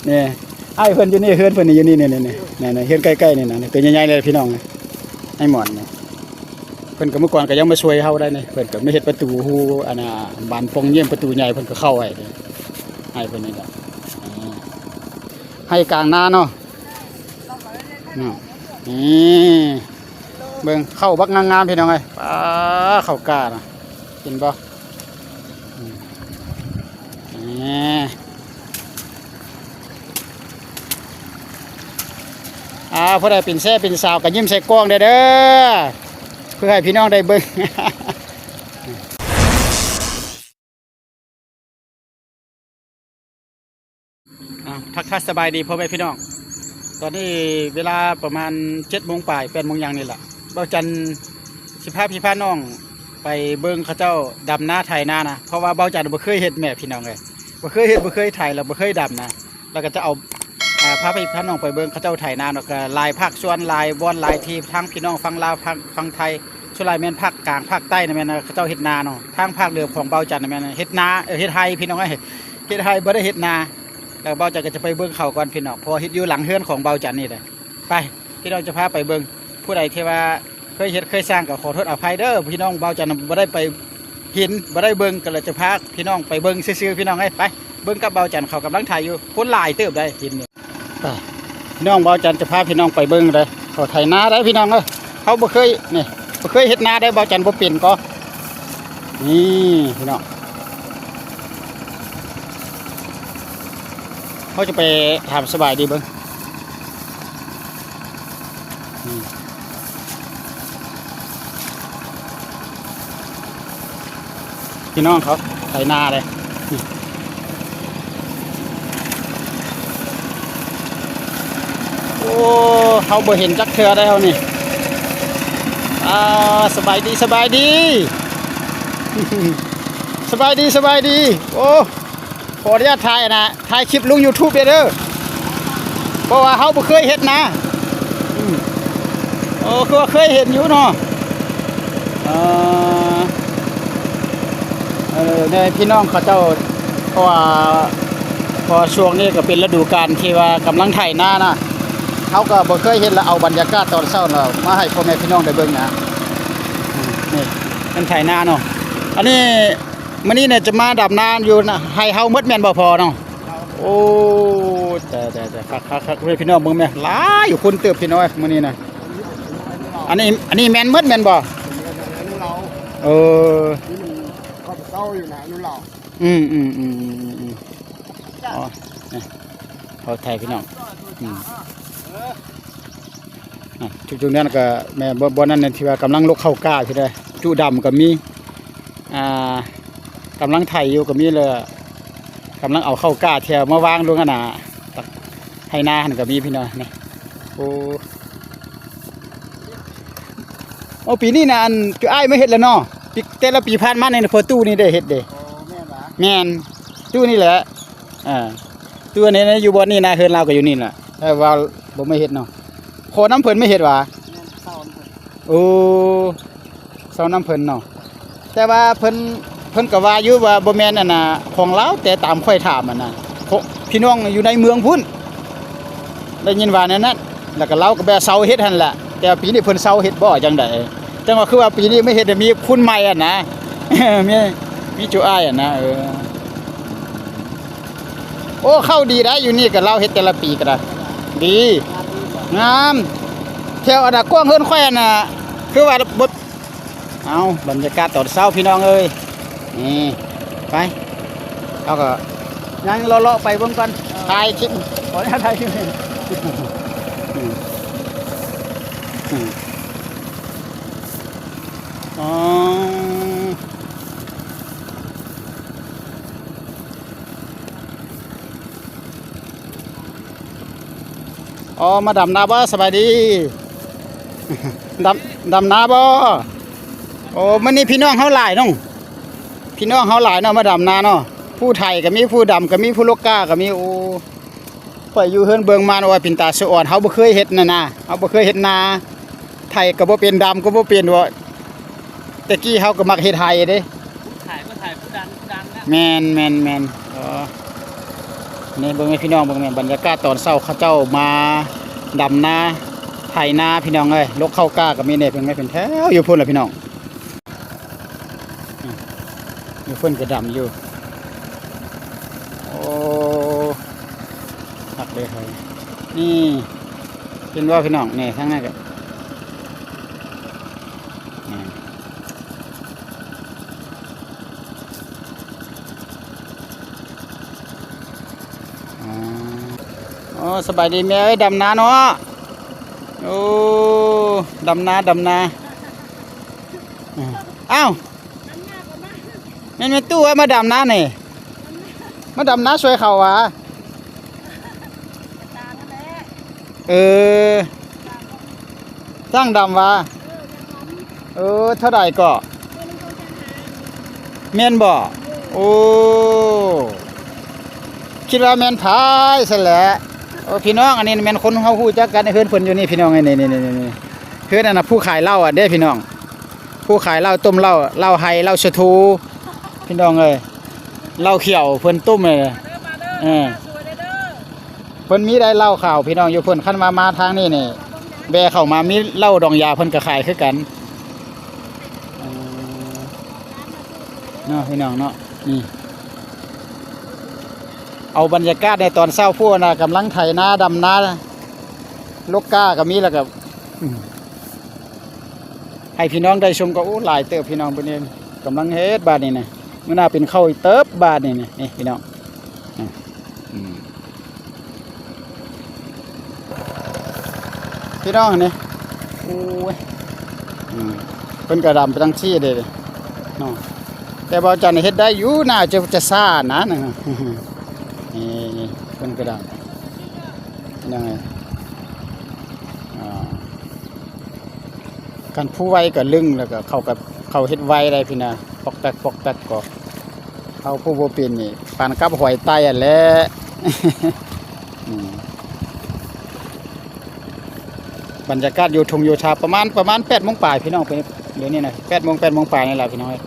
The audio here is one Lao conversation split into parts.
ນີ້ ອ້າຍເພິ່ນຢູ່ນີ້ ເຮືອນເພິ່ນນີ້ຢູ່ນີ້ ນີ້ໆໆ ເຮືອນໃກ້ໆນີ້ນະ ໂຕໃຫຍ່ໆເລີຍພີ່ນ້ອງ ອ້າຍໝອນນີ້ ເພິ່ນກໍມື້ກ່ອນກໍຍັງມາຊ່ວຍເຮົາໄດ້ນີ້ ເພິ່ນກໍມາເຮັດປະຕູຮູ ອັນນ່າ ບານປ່ອງຢ້ຽມປະຕູໃຫຍ່ ເພິ່ນກໍເຂົ້າໄວ້ນີ້ ອ້າຍເພິ່ນນີ້ແຫຼະ ອືມ ໄຮ່ກາງນາເນາະ ເນາະ ນີ້ ເບິ່ງເຂົ້າບັກງາມໆ ພີ່ນ້ອງເອີຍ ປາ ເຂົ້າກ້ານະ ເຫັນບໍ່? ອືມ ນີ້ ອ່າ ຜູ້ໃດເປັນແຊເປັນສາວກໍຍິ້ມໃສ່ກ້ອງແດ່ເດີ ເພື່ອໃຫ້ພີ່ນ້ອງໄດ້ເບິ່ງ. ອ່າ ທັກທາຍສະບາຍດີພໍ່ແມ່ພີ່ນ້ອງ ຕອນນີ້ເວລາປະມານເຈັດໂມງປາຍ ແປດໂມງຫຍັງນີ້ລະ ເບົາຈັນຊິພາພີ່ພານ້ອງໄປເບິ່ງເຂົາເຈົ້າດຳນາໄຖນານະ ເພາະວ່າເບົາຈັນບໍ່ເຄີຍເຮັດແມ່ພີ່ນ້ອງເອີຍ ບໍ່ເຄີຍເຮັດ ບໍ່ເຄີຍໄຖ ແລະ ບໍ່ເຄີຍດຳນະ ແລ້ວກໍຈະເອົາ ອ່າ ພາພີ່ພານ້ອງໄປເບິ່ງເຂົາເຈົ້າໄຖນາເນາະ ກໍຫຼາຍພາກສ່ວນ ຫຼາຍບ່ອນ ຫຼາຍທີ່ ທັງພີ່ນ້ອງຝັ່ງລາວ ຝັ່ງ ຝັ່ງໄທ ສ່ວນຫຼາຍແມ່ນພາກກາງ ພາກໃຕ້ນະແມ່ນເຂົາເຈົ້າເຮັດນາເນາະ ທາງພາກເໜືອຂອງເບົາຈັນນະແມ່ນເຮັດນາ ເອີ ເຮັດໄຮ່ພີ່ນ້ອງເອີຍ ເຮັດໄຮ່ ບໍ່ໄດ້ເຮັດນາ ແລ້ວເບົາຈັນກໍຈະໄປເບິ່ງເຂົາກ່ອນພີ່ນ້ອງ ເພາະເຮັດຢູ່ຫຼັງເຮືອນຂອງເບົາຈັນນີ້ແຫຼະ ໄປ ພີ່ນ້ອງຈະພາໄປເບິ່ງ ຜູ້ໃດທີ່ວ່າເຄີຍເຮັດເຄີຍສ້າງກໍຂໍໂທດອະໄພເດີ ພີ່ນ້ອງ ເບົາຈັນບໍ່ໄດ້ໄປເຫັນ ບໍ່ໄດ້ເບິ່ງ ກໍເລີຍຈະພາພີ່ນ້ອງໄປເບິ່ງຊື່ໆ ພີ່ນ້ອງເອີຍ ໄປ ເບິ່ງກັບເບົາຈັນ ເຂົາກຳລັງໄຖຢູ່ ຄົນຫຼາຍເຕີບໄດ໋ ເຫັນຢູ່ ໄປ ພີ່ນ້ອງ ເບົາຈັນຈະພາພີ່ນ້ອງໄປເບິ່ງເດີ ເຂົາໄຖນາໄດ໋ພີ່ນ້ອງເອີຍ ເຮົາບໍ່ເຄີຍ ນີ້ ບໍ່ເຄີຍເຮັດນາໄດ໋ ເບົາຈັນບໍ່ເປັນກໍ ນີ້ພີ່ນ້ອງ ເຮົາຈະໄປຖາມສະບາຍດີເບິ່ງ ນີ້ ພີ່ນ້ອງເຂົາໄຖນາເດ້ ນີ້ ໂອ້ ເຮົາບໍ່ເຫັນຈັກເທື່ອໄດ໋ເຮົານີ້ ອ່າ ສະບາຍດີ ສະບາຍດີ ສະບາຍດີ ສະບາຍດີ ໂອ້ ຂໍອະນຸຍາດຖ່າຍ ອັນນ່າ ຖ່າຍຄລິບລົງຢູທູບເດີ ເພາະວ່າເຮົາບໍ່ເຄີຍເຮັດນາ ອືມ ໂອ້ ຄືວ່າເຄີຍເຫັນຢູ່ເນາະ ເອີ ເອີ ໃນພີ່ນ້ອງເຂົາເຈົ້າ ເພາະວ່າ ເພາະວ່າຊ່ວງນີ້ກໍເປັນລະດູການທີ່ວ່າກຳລັງໄຖນານະ ເຮົາກໍບໍ່ເຄີຍເຫັນ ລະເອົາບັນຍາກາດຕອນເຊົ້ານະ ມາໃຫ້ພໍ່ແມ່ພີ່ນ້ອງໄດ້ເບິ່ງນະ ອືມ ນີ້ ເພິ່ນໄຖນາເນາະ ອັນນີ້ ມື້ນີ້ນະຈະມາດຳນາຢູ່ນະ ໄຮ່ເຮົາໝົດແມ່ນບໍ່ພໍ່ເນາະ? ໂອ້ ແຕ່ ແຕ່ ແຕ່ ຄັກ ຄັກ ຄັກ ເວີຍ ພີ່ນ້ອງເບິ່ງແມ້ ຫຼາຍຄົນເຕີບພີ່ນ້ອງເອີຍ ມື້ນີ້ນະ ອັນນີ້ ອັນນີ້ແມ່ນໝົດແມ່ນບໍ່? ເອີ ອືມ ອືມ ອໍ ນີ້ ຂໍໄທພີ່ນ້ອງ ອືມ ອ່ະ ຈຸດໆນັ້ນກໍແມ່ນ ບ່ອນ ບ່ອນນັ້ນທີ່ວ່າກຳລັງລົກເຂົ້າກ້າຢູ່ເດ້ ຈຸດຳກໍມີ ອ່າ ກຳລັງໄຖຢູ່ກໍມີ ແລ້ວກຳລັງເອົາເຂົ້າກ້າແຖວມາວາງລົງຫັ້ນນະ ໄຮ່ນາຫັ້ນກໍມີພີ່ນ້ອງ ນີ້ ໂອ້ ໂອ້ ປີນີ້ນະ ອັນ ຈຸອ້າຍມາເຮັດແລ້ວເນາະ ປີ ແຕ່ລະປີຜ່ານມານີ້ນະ ພໍ່ຕູ້ນີ້ໄດ້ເຮັດເດ້ ແມ່ນ ຕູ້ນີ້ແຫຼະ ອ່າ ຕູ້ນີ້ນະ ຢູ່ບ່ອນນີ້ນະ ເຮືອນລາວກໍຢູ່ນີ້ແຫຼະ ແຕ່ວ່າບໍ່ມາເຮັດເນາະ ຂໍນຳເພິ່ນມາເຮັດຫວາ? ແມ່ນ ເຊົ່ານຳເພິ່ນ ໂອ້ ເຊົ່ານຳເພິ່ນເນາະ ແຕ່ວ່າເພິ່ນ ເພິ່ນກໍວ່າຢູ່ວ່າບໍ່ແມ່ນ ອັນນ່າ ຂອງລາວ ແຕ່ຕາມຂ້ອຍຖາມ ອັນນ່າ ຂອງ ພີ່ນ້ອງຢູ່ໃນເມືອງພຸ້ນ ໄດ້ຍິນວ່າແນວນັ້ນ ແລ້ວກໍລາວກໍແບບເຊົ່າເຮັດຫັ້ນແຫຼະ ແຕ່ວ່າປີນີ້ເພິ່ນເຊົ່າເຮັດບໍ່ ຈັ່ງໃດ ຈັ່ງວ່າຄືວ່າປີນີ້ມາເຮັດໃຫ້ມີຄົນໃໝ່ຫັ້ນນະ ມີ ມີຈຸອ້າຍຫັ້ນນະ ເອີ ໂອ້ ເຂົ້າດີໄດ໋ ຢູ່ນີ້ກໍລາວເຮັດແຕ່ລະປີກໍໄດ້ ດີ ງາມ ແຖວອັນນ່າ ກວ້າງເຮືອນຂ້ອຍຫັ້ນນະ ຄືວ່າບໍ່ ເອົາ ບັນຍາກາດຕອນເຊົ້າພີ່ນ້ອງເອີຍ ນີ້ ໄປ ເຮົາກໍຍັງເລາະໆໄປເບິ່ງກ່ອນ ຖ່າຍຄລິບ ຂໍອະນຸຍາດຖ່າຍຄລິບ ອືມ ອືມ ອໍ ອໍ ມາດຳນາບໍ່? ສະບາຍດີ ດຳ ດຳນາບໍ່? ໂອ້ ມື້ນີ້ພີ່ນ້ອງເຮົາຫຼາຍເນາະ ພີ່ນ້ອງເຮົາຫຼາຍເນາະ ມາດຳນາເນາະ ຜູ້ໄຖກໍມີ ຜູ້ດຳກໍມີ ຜູ້ລົກກ້າກໍມີ ໂອ້ ຂ້ອຍຢູ່ເຮືອນເບື້ອງມານ ໂອ້ຍ ເປັນຕາສະອອນ ເຮົາບໍ່ເຄີຍເຮັດນະນາ ເຮົາບໍ່ເຄີຍເຮັດນາ ໄຖກໍບໍ່ເປັນ ດຳກໍບໍ່ເປັນ ເພາະແຕ່ກີ້ເຮົາກໍມັກເຮັດໄຮ່ເດ້ ຜູ້ໄຖ ຜູ້ໄຖ ຜູ້ດຳ ຜູ້ດຳນະ ແມ່ນ ແມ່ນ ແມ່ນ ອໍ ນີ້ເບິ່ງແມ່ພີ່ນ້ອງ ເບິ່ງແມ່ ບັນຍາກາດຕອນເຊົ້າ ເຂົາເຈົ້າມາດຳນາ ໄຖນາພີ່ນ້ອງເອີຍ. ລົກເຂົ້າກ້າກໍມີແດ່ ເພິ່ນແມ່ເພິ່ນແຖວຢູ່ພຸ້ນລະພີ່ນ້ອງ. ອືມ ຢູ່ເພິ່ນກໍດຳຢູ່. ໂອ້ ຄັກເດ້ເຮີ້ຍ. ນີ້ ເຫັນບໍ່ພີ່ນ້ອງ? ນີ້ ທາງນັ້ນກໍ ນີ້ ອໍ ໂອ້ ສະບາຍດີແມ່ເອີຍ ດຳນາເນາະ. ໂອ້ ດຳນາ ດຳນາ. ອ້າວ ແມ່ນແມ່ຕູ້ມາດຳນານີ້ ມາດຳນາຊ່ວຍເຂົາຫວາ? ເອີ ຈ້າງດຳຫວາ? ເອີ ເທົ່າໃດເກາະ? ແມ່ນບໍ່? ໂອ້ ຄິດວ່າແມ່ນພາຍຊັ້ນແຫຼະ. ໂອ້ ພີ່ນ້ອງ ອັນນີ້ແມ່ນຄົນເຮົາຮູ້ຈັກກັນ ເຮືອນເພິ່ນຢູ່ນີ້ພີ່ນ້ອງ. ນີ້ ນີ້ ນີ້ ນີ້ ເຮືອນອັນນ່ະ ຜູ້ຂາຍເຫຼົ້າອັນເດ້ພີ່ນ້ອງ. ຜູ້ຂາຍເຫຼົ້າ ຕົ້ມເຫຼົ້າ ເຫຼົ້າໄຮ ເຫຼົ້າສະໂທ ພີ່ນ້ອງເອີຍ. ເຫຼົ້າຂຽວເພິ່ນຕົ້ມເລີຍ. ເອີ ເພິ່ນມີໄດ້ເຫຼົ້າຂາວພີ່ນ້ອງ ຢູ່ເພິ່ນ. ຄັນວ່າມາທາງນີ້ນີ້ ແວ່ເຂົ້າມາ ມີເຫຼົ້າດອງຢາເພິ່ນກໍຂາຍຄືກັນ. ເອີ ເນາະ ພີ່ນ້ອງເນາະ. ນີ້ ເອົາບັນຍາກາດໃນຕອນເຊົ້າ ພວກນະ ກຳລັງໄຖນາ ດຳນາ ລົກກ້າກໍມີ ແລ້ວກໍ ອືມ ໃຫ້ພີ່ນ້ອງໄດ້ຊົມກໍ ໂອ້ ຫຼາຍເຕີບພີ່ນ້ອງ. ເບິ່ງເດ້ ກຳລັງເຮັດບາດນີ້ນະ. ມື້ໜ້າເປັນເຂົ້າອີກເຕີບບາດນີ້ນະ. ນີ້ພີ່ນ້ອງ ອືມ ພີ່ນ້ອງນີ້ ໂອ້ຍ ອືມ ເພິ່ນກະດຳໄປທັງຊີ້ເດ້ເນາະ. ແຕ່ບໍ່ຈັນເຮັດໄດ້ຢູ່ ໜ້າຈະ ຈະຊ້ານະ. ນີ້ ນີ້ ເພິ່ນກະດຳ ຍັງໄງ ອ່າ ຄັນຜູ້ໄວກໍລຶ້ງ ແລ້ວກໍເຂົາກໍ ເຂົາເຮັດໄວໄດ໋ພີ່ນະ ປອກແປັກ ປອກແປັກ. ກໍເຮົາຜູ້ບໍ່ເປັນນີ້ ປານກັບຫອຍໄຕ້ຫັ້ນແຫຼະ. ອືມ ບັນຍາກາດຢູ່ທົ່ງຢູ່ທາ ປະມານ ປະມານແປດໂມງປາຍພີ່ນ້ອງ. ເປັນດຽວນີ້ນະ ແປດໂມງ ແປດໂມງປາຍນີ້ລະພີ່ນ້ອງເອີຍ.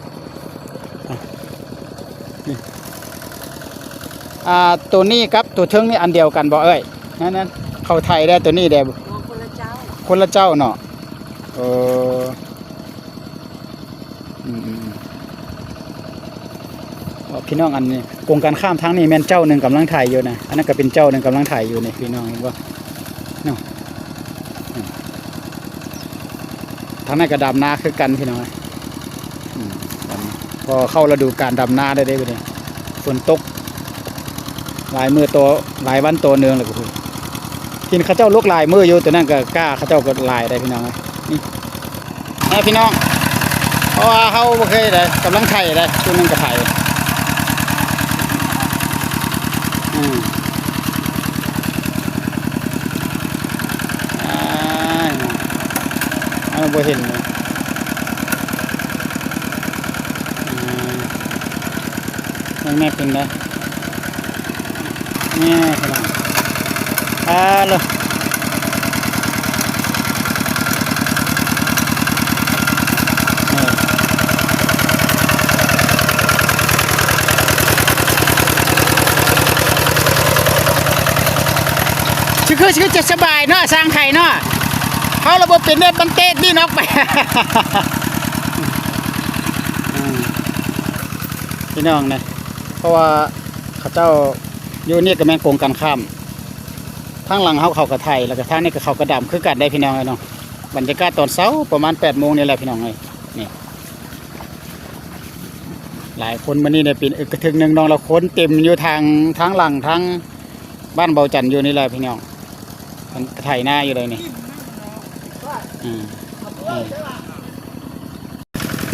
ອ່າ ໂຕນີ້ກັບໂຕເທິງນີ້ອັນດຽວກັນບໍ່ເອີຍ? ນັ້ນໆ ເຂົາໄຖແດ່ ໂຕນີ້ແດ່ ບໍ່ ຄົນລະເຈົ້າ ຄົນລະເຈົ້າເນາະ. ເອີ ອືມໆ ເອີ ພີ່ນ້ອງ ອັນນີ້ກົງກັນຂ້າມທາງນີ້ແມ່ນເຈົ້າໜຶ່ງກຳລັງໄຖຢູ່ນະ ອັນນັ້ນກໍເປັນເຈົ້າໜຶ່ງກຳລັງໄຖຢູ່ນີ້ ພີ່ນ້ອງເຫັນບໍ່ເນາະ? ທາງນັ້ນກໍດຳນາຄືກັນພີ່ນ້ອງ. ອືມ ດຳນາ ພໍເຂົ້າລະດູການດຳນາແລ້ວເດ້ບັດນີ້ ຝົນຕົກຫຼາຍມື້ຕໍ່ ຫຼາຍວັນຕໍ່ເນື່ອງແລ້ວກໍ ເຫັນເຂົາເຈົ້າລົກຫຼາຍມື້ຢູ່ ໂຕນັ້ນກໍກ້າເຂົາເຈົ້າກໍຫຼາຍໄດ໋ພີ່ນ້ອງເອີຍ. ນີ້ ນະພີ່ນ້ອງ ເພາະວ່າເຮົາບໍ່ເຄີຍໄດ໋ ກຳລັງໄຖໄດ໋ ຜູ້ໜຶ່ງກໍໄຖ ອືມ ອ້າຍ ເຮົາບໍ່ເຫັນເລີຍ ອືມ ເບິ່ງແມ່ເປັນໄດ ນີ້ພີ່ນ້ອງ ອາ ໂລ ເອີ ຄື ຄື ຄືຈະສະບາຍເນາະ ຊ່າງໄຖເນາະ ເຮົາລະບໍ່ເປັນເດ້ ມັນເຕະດິນອອກໄປ ອືມ ພີ່ນ້ອງນະ ເພາະວ່າເຂົາເຈົ້າ ຢູ່ນີ້ກໍແມ່ນກົງກັນຂ້າມ ທາງຫຼັງເຮົາເຂົາກໍໄຖ ແລ້ວກໍທາງນີ້ກໍເຂົາກໍດຳຄືກັນໄດ໋ພີ່ນ້ອງເອີຍເນາະ. ບັນຍາກາດຕອນເຊົ້າປະມານແປດໂມງນີ້ແຫຼະພີ່ນ້ອງເອີຍ. ນີ້ ຫຼາຍຄົນມື້ນີ້ໄດ້ເປັນອຶກກະທຶກໜຶ່ງ ນ້ອງລະຄົນເຕັມຢູ່ທາງ ທາງຫຼັງທາງບ້ານເບົາຈັນຢູ່ນີ້ແຫຼະພີ່ນ້ອງ. ມັນໄຖນາຢູ່ໃດນີ້ ອືມ ອືມ.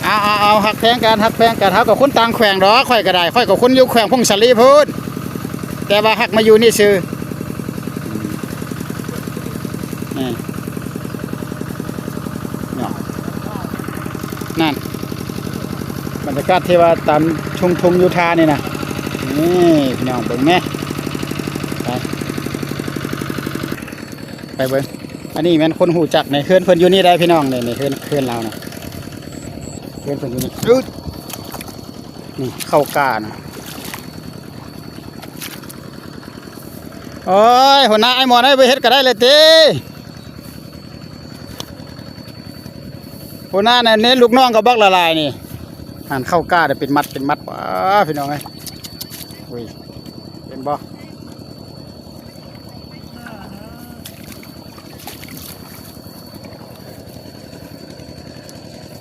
ເອົາ ເອົາ ເອົາ ຮັກແພງກັນ ຮັກແພງກັນ ເຮົາກໍຄົນຕ່າງແຂວງດອກ ຂ້ອຍກໍໄດ້ ຂ້ອຍກໍຄົນຢູ່ແຂວງຜົ້ງສາລີພຸ້ນ ແຕ່ວ່າຮັກມາຢູ່ນີ້ຊື່ ນີ້ເນາະ ນັ້ນ ບັນຍາກາດທີ່ວ່າຕາມທົ່ງ ທົ່ງຢູ່ທ່ານີ້ນະ ນີ້ພີ່ນ້ອງເບິ່ງແດ່ ໄປ ໄປເບິ່ງ. ອັນນີ້ແມ່ນຄົນຮູ້ຈັກໃນເຮືອນເພິ່ນຢູ່ນີ້ໄດ໋ພີ່ນ້ອງ ນີ້ ນີ້ເຮືອນ ເຮືອນລາວນະ ເຮືອນເພິ່ນຢູ່ນີ້ ອຶດ ນີ້ເຂົ້າກ້ານະ ໂອ້ຍ ຫົວໜ້າອ້າຍໝອນເອີຍ ໄປເຮັດກໍໄດ້ແລ້ວຕິ. ຫົວໜ້ານັ້ນນີ້ ລູກນ້ອງກໍບັກຫຼາຍໆນີ້. ຫັ້ນເຂົ້າກ້າໄດ້ເປັນມັດເປັນມັດ. ວ້າ ພີ່ນ້ອງເອີຍ ອຸ້ຍ ເຫັນບໍ່?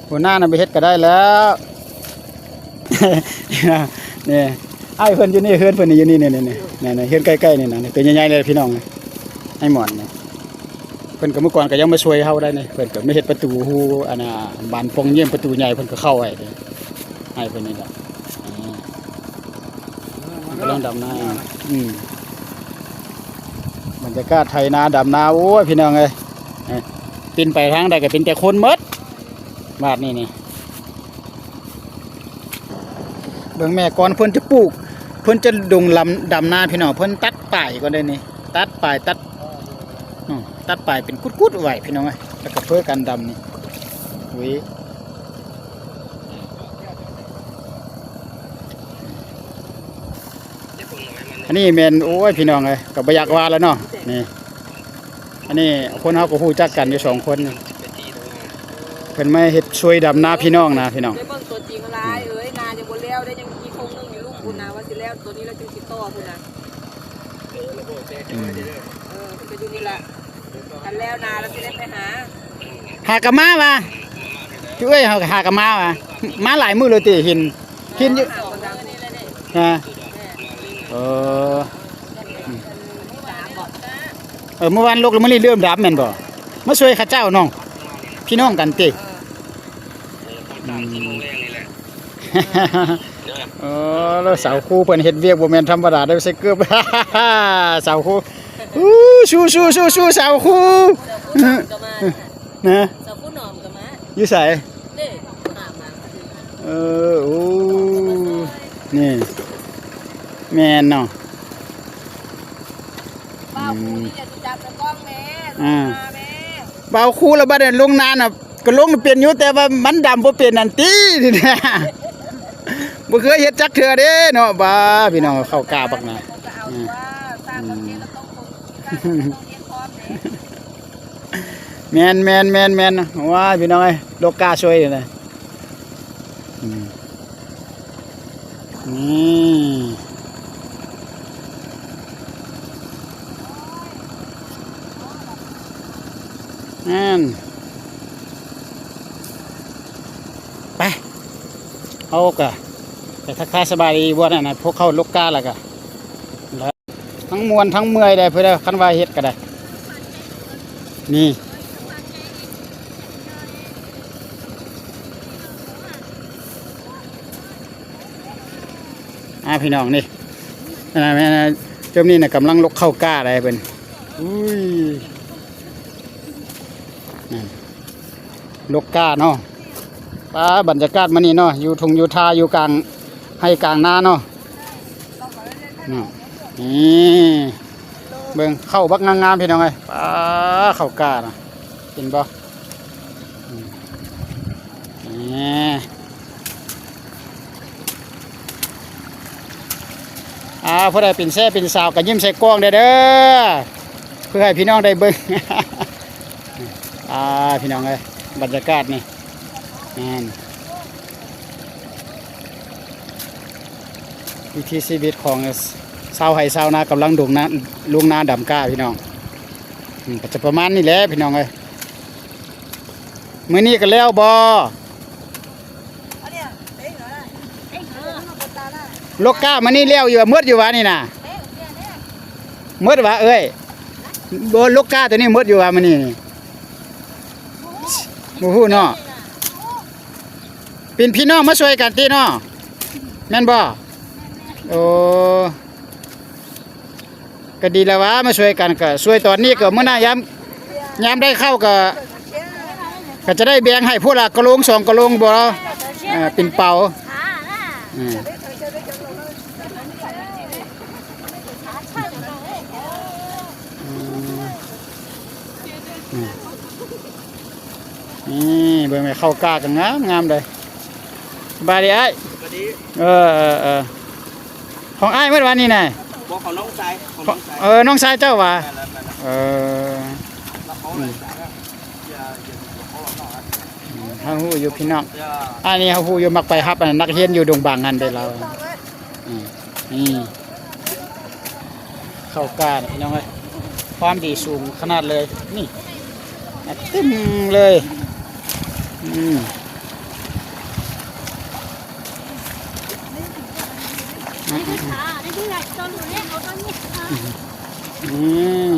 ຫົວໜ້ານະໄປເຮັດກໍໄດ້ແລ້ວ. ນີ້ ອ້າຍເພິ່ນຢູ່ນີ້ ເຮືອນເພິ່ນນີ້ຢູ່ນີ້ ນີ້ ນີ້ ນີ້ ນີ້ ເຮືອນໃກ້ໆນີ້ນະ ນີ້ ໂຕໃຫຍ່ໆເລີຍພີ່ນ້ອງ. ອ້າຍໝອນນີ້ ເພິ່ນກໍ ເມື່ອກ່ອນກໍຍັງມາຊ່ວຍເຮົາໄດ້ນີ້ ເພິ່ນກໍມາເຮັດປະຕູຮູ ອັນນ່າ ບານປ່ອງຢ້ຽມປະຕູໃຫຍ່ ເພິ່ນກໍເຂົ້າໄວ້ເດ້ ອ້າຍເພິ່ນນີ້ແຫຼະ. ອືມ ກຳລັງດຳນາ. ອືມ ບັນຍາກາດໄຖນາດຳນາ ໂອ້ຍ ພີ່ນ້ອງເອີຍ ເອີ ປິ່ນໄປທາງໃດກໍເປັນແຕ່ຄົນໝົດບາດນີ້ນີ້. ເບິ່ງແມ່ ກ່ອນເພິ່ນຈະປູກ ເພິ່ນຈະລົງລຳ ດຳນາ ພີ່ນ້ອງ ເພິ່ນຕັດປາຍກ່ອນເດ້ນີ້ ຕັດປາຍ ຕັດ ອືມ ຕັດປາຍເປັນກຸດໆໄວ້ ພີ່ນ້ອງເອີຍ ແລ້ວກໍເພີກັນດຳນີ້. ອຸ້ຍ ອັນນີ້ແມ່ນ ໂອ້ຍ ພີ່ນ້ອງເອີຍ ກໍບໍ່ຢາກວ່າແລ້ວເນາະ ນີ້ ອັນນີ້ຄົນເຮົາກໍຮູ້ຈັກກັນຢູ່ສອງຄົນນີ້ ເພິ່ນມາເຮັດຊ່ວຍດຳນາພີ່ນ້ອງນະ ພີ່ນ້ອງ. ໄດ້ເບິ່ງຕົວຈິງຫຼາຍເອີຍ ນາຍັງບໍ່ແລ້ວເດ້ ຍັງອີກທົ່ງໜຶ່ງຢູ່ລຸ່ມພຸ້ນນະ ວ່າຊິແລ້ວຕົວນີ້ແລ້ວຈຶ່ງຊິຕໍ່ພຸ້ນນະ. ອືມ ເອີ ເພິ່ນກໍຢູ່ນີ້ແຫຼະ ຄັນແລ້ວນາແລ້ວຊິໄດ້ໄປຫາ. ຫາກະມາວ່າ ຈຸເອີຍ ຫາກະມາວ່າ ມາຫຼາຍມື້ແລ້ວຕິ ເຫັນ ເຫັນຢູ່ ຮະ ເອີ ເອີ ເມື່ອວານລົກ ແລ້ວມື້ນີ້ເລີ່ມດຳແມ່ນບໍ່? ມາຊ່ວຍເຂົາເຈົ້ານ້ອງ ພີ່ນ້ອງກັນຕິ. ອືມ ໂອ້ ແລ້ວສາວຄູເພິ່ນເຮັດວຽກບໍ່ແມ່ນທຳມະດາເດ້ ໃສ່ເກີບ ສາວຄູ. ອູ້ ສູ້ໆໆໆ ສາວຄູ ສາວຄູໜອມກໍມາ ນະ ສາວຄູໜອມກໍມາ ຢູ່ໃສ? ເດ້ ຫາມາ ເອີ ໂອ້ ນີ້ ແມ່ນເນາະ ບ່າວຄູນີ້ຢ່າຊິຈັບໃນກ້ອງແມ້ ອືມ ລົງນາແມ້ ບ່າວຄູລະ ບັດນີ້ລົງນານະ ກໍລົງເປັນຢູ່ ແຕ່ວ່າມັນດຳບໍ່ເປັນຫັ້ນຕິ ນີ້ນະ ບໍ່ເຄີຍເຮັດຈັກເທື່ອເດ້ເນາະ. ບ້າ ພີ່ນ້ອງ ເຂົ້າກ້າບັກນາ ອືມ ແມ່ນໆໆໆ ວ້າຍ ພີ່ນ້ອງເອີຍ ລົກກ້າຊ່ວຍນະ ອືມ. ນີ້ ນັ້ນ ໄປ ເຮົາກະໄປທັກທາຍສະບາຍດີ ບ່ອນນັ້ນນະ ພວກເຂົາລົກກ້າແລ້ວກະ ທັງມ່ວນທັງເມື່ອຍໄດ໋ ເພິ່ນວ່າ ຄັນວ່າເຮັດກໍໄດ້ ນີ້ ອ່າ ພີ່ນ້ອງ ນີ້ ອັນນັ້ນແມ່ນ ຈຸ່ມນີ້ນະ ກຳລັງລົກເຂົ້າກ້າໄດ໋ເພິ່ນ ອຸ້ຍ ນັ້ນ ລົກກ້າເນາະ. ປ້າ ບັນຍາກາດມື້ນີ້ເນາະ ຢູ່ທົ່ງຢູ່ທ່າ ຢູ່ກາງໄຮ່ກາງນາເນາະ ເນາະ ນີ້ ເບິ່ງເຂົ້າບັກງາມໆ ພີ່ນ້ອງເອີຍ ປ້າ ເຂົ້າກ້ານະ ເຫັນບໍ່? ນີ້ ອ່າ ຜູ້ໃດເປັນແຊເປັນສາວກໍຍິ້ມໃສ່ກ້ອງແດ່ເດີ ເພື່ອໃຫ້ພີ່ນ້ອງໄດ້ເບິ່ງ ອ່າ ພີ່ນ້ອງເອີຍ ບັນຍາກາດນີ້ ແມ່ນ ວິຖີຊີວິດຂອງຊາວໄຮ່ຊາວນາ ກຳລັງດົງນາ ລົງນາດຳກ້າ ພີ່ນ້ອງ ອືມ ກໍຈະປະມານນີ້ແຫຼະ ພີ່ນ້ອງເອີຍ ມື້ນີ້ກໍແລ້ວບໍ່? ລົກກ້າມື້ນີ້ແລ້ວຢູ່ ໝົດຢູ່ຫວານີ້ນະ? ໝົດຫວາເອີຍ? ບໍ່ ລົກກ້າໂຕນີ້ໝົດຢູ່ຫວາມື້ນີ້ນີ້? ບໍ່ຮູ້ເນາະ ເປັນພີ່ນ້ອງມາຊ່ວຍກັນຕິເນາະ ແມ່ນບໍ່? ໂອ້ ກໍດີແລ້ວຫວາ ມາຊ່ວຍກັນ ກໍຊ່ວຍຕອນນີ້ ກໍມື້ໜ້າຍາມ ຍາມໄດ້ເຂົ້າກໍ ກໍຈະໄດ້ແບ່ງໃຫ້ພວກລະກະໂຫຼງສອງກະໂຫຼງບໍ່ ເອີ ເປັນເປົາ ອືມ ອືມ ນີ້ເບິ່ງແມ່ ເຂົ້າກ້າກໍງາມໆເດ້. ສະບາຍດີອ້າຍ ສະບາຍດີ ເອີໆໆ ຂອງອ້າຍໝົດຫວານີ້ນະ? ບໍ່ ຂອງນ້ອງຊາຍ ຂອງນ້ອງຊາຍ ເອີ ນ້ອງຊາຍເຈົ້າຫວາ? ແມ່ນແລ້ວ ແມ່ນແລ້ວ ເອີ ແລ້ວເຂົາເອົາໄວ້ໃສ່ແລ້ວ ອືມ ຢ່າ ຢ່າຢູ່ກັບເຂົາເນາະ ເຮົາຮູ້ຢູ່ພີ່ນ້ອງ ເອີ ອັນນີ້ເຮົາຮູ້ຢູ່ ມັກໄປຮັບອັນນັກຮຽນຢູ່ດົງບັງຫັ້ນເດ້ລາວ ອືມ ນີ້ ເຂົ້າກ້ານພີ່ນ້ອງເອີຍ ຄວາມດີສູງຂະໜາດເລີຍ ນີ້ ເຕັມເລີຍ ອືມ ອື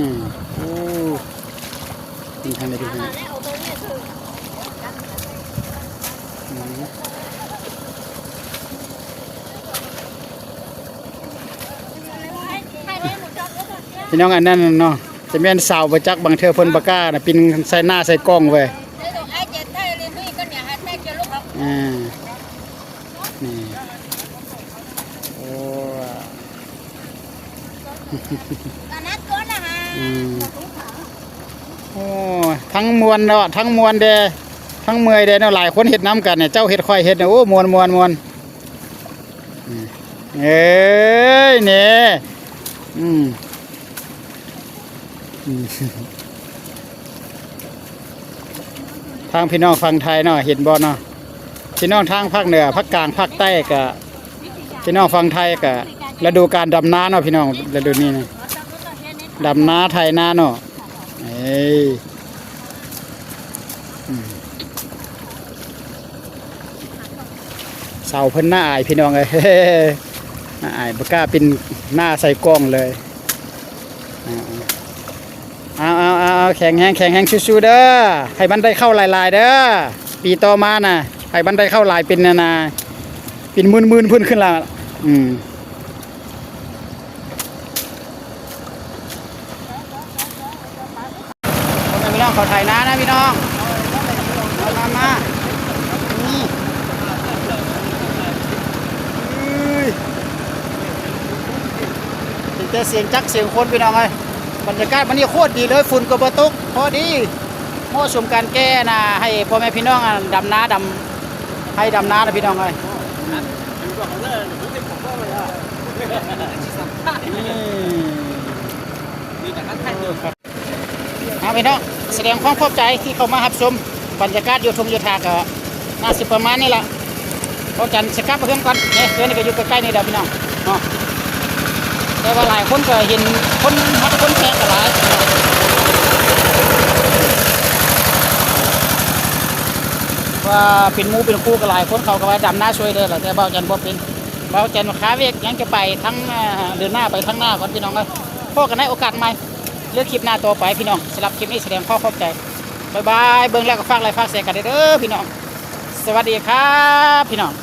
ມ ໂອ້ ເປັນທາງໃດ ເປັນທາງໃດ ອືມ ພີ່ນ້ອງ ອັນນັ້ນເນາະ ຈະແມ່ນສາວບໍ່ຈັກ ບາງເທື່ອເພິ່ນບໍ່ກ້ານະ ປິ່ນໃສ່ໜ້າໃສ່ກ້ອງເວີຍ ອ່າ ນີ້ ໂອ້ ອືມ ໂອ້ ທັງມ່ວນເນາະ ທັງມ່ວນແດ່ ທັງເມື່ອຍແດ່ເນາະ ຫຼາຍຄົນເຮັດນຳກັນ ເຈົ້າເຮັດ ຂ້ອຍເຮັດ ໂອ້ ມ່ວນໆໆ ອືມ ເອີຍ ນີ້ ອືມ ອືມ ທາງພີ່ນ້ອງຝັ່ງໄທເນາະ ເຫັນບໍ່ເນາະ ພີ່ນ້ອງທາງພາກເໜືອ ພາກກາງ ພາກໃຕ້ກະ ພີ່ນ້ອງຝັ່ງໄທກະ ລະດູການດຳນາເນາະ ພີ່ນ້ອງ ລະດູນີ້ນະ ດຳນາ ໄຖນາເນາະ ເອີຍ ອືມ ສາວເພິ່ນໜ້າອາຍພີ່ນ້ອງເອີຍ ໜ້າອາຍ ບໍ່ກ້າປິ່ນໜ້າໃສ່ກ້ອງເລີຍ ເອົາໆໆ ແຂງແຮງ ແຂງແຮງ ສູ້ໆເດີ ໃຫ້ມັນໄດ້ເຂົ້າຫຼາຍໆເດີ ປີຕໍ່ມານະ ໃຫ້ມັນໄດ້ເຂົ້າຫຼາຍ ເປັນນານາ ເປັນໝື່ນໆ ເພິ່ນຂຶ້ນລະ ອືມ ພໍ່ແມ່ພີ່ນ້ອງ ເຂົາໄຖນານະພີ່ນ້ອງ ມາ ມາ ມາ ນີ້ ເອີຍ ເປັນແຕ່ສຽງຈັກສຽງຄົນພີ່ນ້ອງເອີຍ ບັນຍາກາດມື້ນີ້ໂຄດດີເລີຍ ຝຸ່ນກໍບໍ່ຕົກ ພໍດີ ເໝາະສົມກັນແກ່ນາ ໃຫ້ພໍ່ແມ່ພີ່ນ້ອງ ອາ ດຳນາ ດຳໄຮ່ດຳນານະພີ່ນ້ອງເອີຍ ອືມ ນີ້ ນີ້ນະ ເອົາພີ່ນ້ອງ ສະແດງຄວາມຂອບໃຈທີ່ເຂົ້າມາຮັບຊົມ ບັນຍາກາດຢູ່ທົ່ງຢູ່ທ່າກໍໜ້າຊິປະມານນີ້ລະ ເວົ້າຈັນຊິກັບເຮືອນກ່ອນ ນີ້ ເຮືອນນີ້ກໍຢູ່ໃກ້ໆນີ້ແຫຼະພີ່ນ້ອງເນາະ ແຕ່ວ່າຫຼາຍຄົນກໍເຫັນ ຄົນຮັກຄົນແພງກໍຫຼາຍ ວ່າເປັນໝູ່ເປັນຄູ່ກໍຫຼາຍຄົນ ເຂົາກໍວ່າດຳນາຊ່ວຍເດີລະ ແຕ່ເວົ້າຈັນບໍ່ເປັນ ເວົ້າຈັນຄາວຽກ ຍັງຈະໄປທາງ ເອີ ເດີນໜ້າໄປທາງໜ້າກ່ອນພີ່ນ້ອງເອີຍ ພໍ້ກັນໃນໂອກາດໃໝ່ ຫຼືຄລິບໜ້າຕໍ່ໄປພີ່ນ້ອງ ສຳລັບຄລິບນີ້ສະແດງຄວາມຂອບໃຈ ບາຍບາຍ ເບິ່ງແລ້ວກໍຝາກໄລຄ໌ຝາກແຊກັນເດີພີ່ນ້ອງ ສະຫວັດດີຄັບພີ່ນ້ອງ.